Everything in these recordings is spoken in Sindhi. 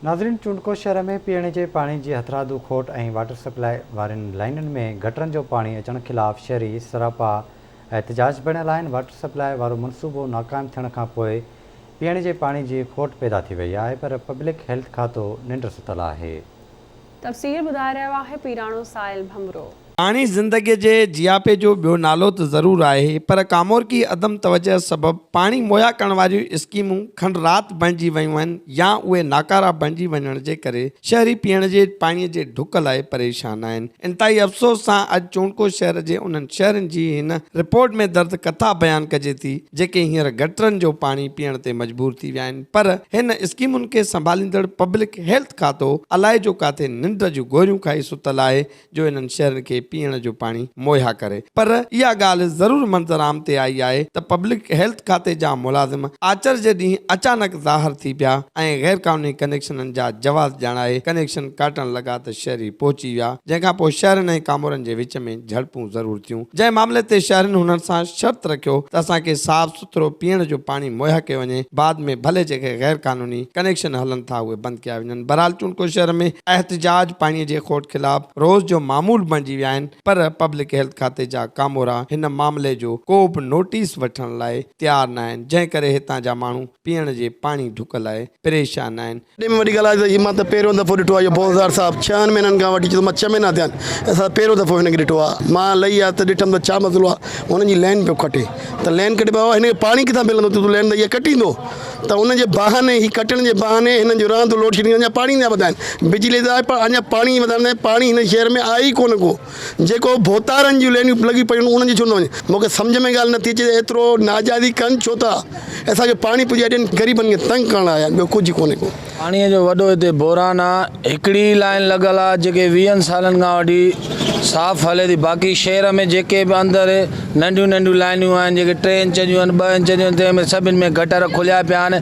ناظرين چونڊڪو شهر ۾ پيئڻ جي پاڻي جي هٿرادو کوٽ ۽ واٽر سپلاء وارين لائينن ۾ گٽرن جو پاڻي اچڻ خلاف شهري سراپا احتجاج بڻيل آهن واٽر سپلاء وارو منصوبو ناڪام ٿيڻ کانپوء پيئڻ جي پاڻي جي کوٽ پيدا ٿي وئي آهي پر پبلڪ هيلٿ کاتو ننڊ ستل آهي. تفصيل ٻڌائي رهيو آهي پيراڻو ساحل ڀنڀرو. پاڻي زندگيء جي جياپي جو ٻيو نالو ته ضرور آهي پر ڪامورڪي عدم توجهه سبب پاڻي مهيا ڪرڻ واريون اسڪيمون کنڊ رات بڻجي ويون آهن يا اهي ناڪارا بڻجي وڃڻ جي ڪري شهري پيئڻ جي پاڻي جي ڍڪ لاء پريشان آهن. انتهائي افسوس سان اڄ چونڊڪو شهر جي انهن شهرين جي هن رپورٽ ۾ درد ڪٿا بيان ڪجي ٿي جيڪي هينئر گٽرن جو پاڻي پيئڻ تي مجبور ٿي ويا آهن پر هن اسڪيمن کي سنڀاليندڙ پبلڪ هيلٿ کاتو الائي جو ڪاٿي ننڊ جون گوريون کائي ستل آهي جو انهن شهرن کي پيئڻ جو پاڻي مهيا ڪري پر اها ڳالهه ضرور منظرعام تي آئي آهي ته پبلڪ هيلٿ کاتي جا ملازم آچر جي ڏينهن اچانڪ ظاهر ٿي پيا ۽ غيرقانوني ڪنيڪشنن جا جواز ڄاڻائي ڪنيڪشن ڪاٽڻ لڳا ته شهري پهچي ويا جنهن کان پوء شهرين ۽ ڪامورن جي وچ ۾ جهڙپون ضرور ٿيون جنهن معاملي تي شهرين هنن سان شرط رکيو ته اسان کي صاف سٿرو پيئڻ جو پاڻي مهيا ڪيو وڃي، بعد ۾ ڀلي جيڪي غير قانوني ڪنيڪشن هلن ٿا اهي بند ڪيا وڃن. بهرحال چونڊڪو شهر ۾ احتجاج پاڻي جي کوٽ خلاف روز جو معمول بڻجي ويا آهن پر پبلڪ هيلٿ کاتي جا ڪامورا هن معاملي جو ڪو به نوٽيس وٺڻ لاء تيار ناهن جنهن ڪري هتان جا ماڻهو پيئڻ جي پاڻي ڍڪ لاء پريشان آهن. وڏي ۾ وڏي ڳالهه آهي ته هي مان ته پهريون دفعو ڏٺو آهي اهو بوزدار صاحب ڇهن مهينن کان وٺي چي ٿو مان ڇهه مهينا ٿيا آهن اسان پهريون دفعو هن کي ڏٺو آهي مان لهي آيس ته ڏٺم ته ڇا مسئلو آهي هن جي لين پيو کٽي ته لين ڪٽي بابا هن کي پاڻي ڪٿان ملندو تون لين ته اها ڪٽيندو ته ان جي بهاني هي ڪٽڻ جي بهاني هنن جو رهندو لوڊ شيڊنگ اڃا پاڻي نه وڌائن بجلي ته آهي پر اڃا پاڻي وڌائن پاڻي هن شهر ۾ آهي ئي ڪونه ڪو جيڪو ڀوتارن جون لينيون لڳي پيون آهن انهن جي ڇو نه وڃي مون کي سمجهه ۾ ڳالهه نٿي اچي ته ايترو ناجائزي ڪن ڇو ٿا اسان کي پاڻي پڄائي ڏين غريبن کي تنگ ڪرڻ آيا آهن ٻيو ڪجهه ڪونهي ڪو. پاڻي جو وڏو هتي بحران آ هڪڙي ئي لائين لڳل آ جيڪي ويهن سالن کان وٺي صاف هلي ٿي باقي شهر ۾ جيڪي به اندر ننڍيون ننڍيون لائنيون آهن جيڪي ٽي انچ جون آهن ٻه انچ جون آهن تنهن ۾ سڀن ۾ گٽر کليا پيا آهن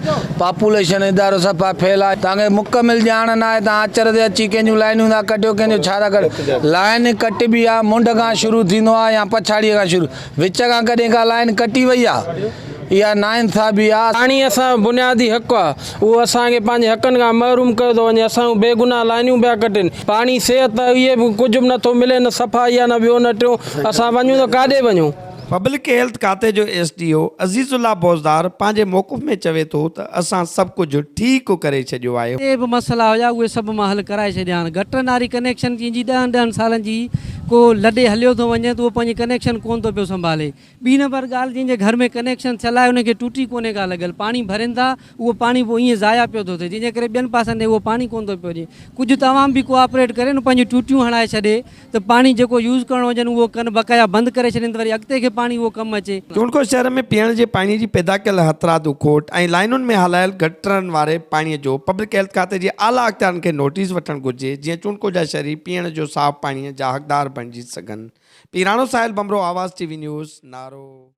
پاپوليشن ادارو صفا ڦيل آهي توهان کي مڪمل ڄاڻ ناهي توهان آچر تي اچي ڪنهن جون لائنيون ٿا ڪٽيو ڪنهن جو ڇا ٿا ڪٽيو لائن ڪٽبي آهي منڍ کان شروع ٿيندو آهي يا پڇاڙيء کان شروع وچ کان ڪڏهن ڪا لائن ڪٽي وئي آهي اها ناانصافي آهي. پاڻي اسان جو بنيادي حق آهي اهو اسان کي پنهنجي حقن کان محروم ڪيو ٿو وڃي اسان جون بيگناهه لائنيون پيا ڪٽن پاڻي صحت اهي به ڪجهه به نٿو ملي نه صفائي آهي نه ٻيو نه ٽيون اسان وڃون ته ڪاڏي وڃون. پبلڪ هيلٿ کاتي جو S D O Azizullah Bozdar پنهنجي موقف ۾ چوي ٿو ته اسان سڀ ڪجهه ٺيڪ ڪري ڇڏيو آهي. جيڪي به مسئلا هيا اهي سڀ مان حل ڪرائي ڇڏيا آهن. گٽرن واري ڪنيڪشن جنهن جي ڏهن ڏهن سالن جي ڪو لڏي هليو ٿو وڃي ته اهو پنهنجي ڪنيڪشن ڪونه ٿو پيو سنڀالي. ٻي نمبر ڳالهه جنهن جي گهر ۾ ڪنيڪشن ٿيل آهي ان کي ٽوٽي ڪونهي ڪا لڳل پاڻي ڀرين ٿا اهو پاڻي پوء ائين ضايع پيو ٿو ٿئي جنهن جي ڪري ٻين پاسن ڏي اهو پاڻي ڪونه ٿو پيو وڃي. ڪجهه ته عوام به ڪوآپريٽ ڪري نه پنهنجون ٽوٽيون هڻائي ڇڏي ته پاڻي جيڪو يوز ڪرڻو هجن اهو ڪن بقايا بند ڪري ڇڏين ته وري اڳتي کي پاڻي اهو ڪم اچي. چونڊڪو شهر ۾ پيئڻ جي پاڻي جي پيدا ڪيل هٿرادو کوٽ ۽ لائينن ۾ هلايل گٽرن واري پاڻي جو پبلڪ هيلٿ کاتي جي اعليٰ اختيارن کي نوٽيس وٺڻ گهرجي جيئن چونڊڪو جا شهري پيئڻ جو صاف پاڻي جا حقدار بڻجي سگهن. Pirano Sahil Bhanbhro Awaz T V news, Naro.